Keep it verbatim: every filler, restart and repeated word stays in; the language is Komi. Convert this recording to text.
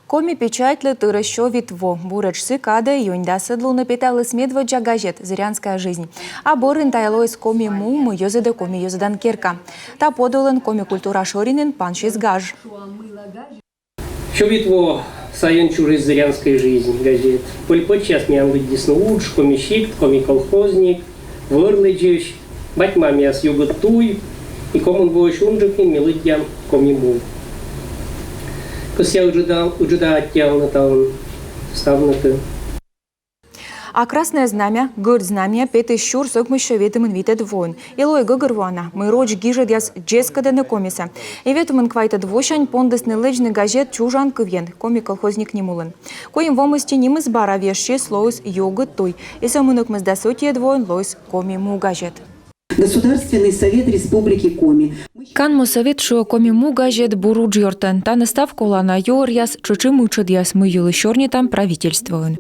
Коми печатьлы тырӧ сё вит во. Буретш сы кадӧ, ёньдасӧд лунӧ, петавліс медводдза газет «Зырянская жизнь». А бӧрын тайӧ лоис «Коми му», мый йӧзӧдӧ коми йӧзӧдан керка. Та подулын Коми культура шӧринын пансис гаж. Сё вит во сайын чужис «Зырянская жизнь» газет. Пӧль-пӧчьяс миян лыддисны удж, «Коми сикт», «Коми колхозник», «Вӧр лэдзысь», бать-мамъяс «Югыд туй», и комын воысь унджык нин ми лыддям «Коми му». Кӧсъя ыджыда, ыджыда аттьӧалны талун ставнытӧ. А «Красное знамя», «Гӧрд знамя» петіс сюрс ӧкмыссё ветымын витӧд воын. И лои гӧгӧрвоана, мый роч гижӧдъяс дзескӧдӧны Комисӧ. И ветымын квайтӧд восянь пондісны лэдзны газет чужан кывйӧн, «Коми колхозник» ним улын. Куим во мысти нимыс бара вежсис, лоис «Югыд туй». И сӧмын ӧкмысдас ӧтиӧд воын лоис «Коми му» газет. Государственный совет Республики Коми. Канму Сӧвет шуӧ «Коми му» газет бур удж ёртӧ. Тані став колана юӧръяс, тшӧтш и мытшӧдъяс, мый йылысь сёрнитам правительствоын.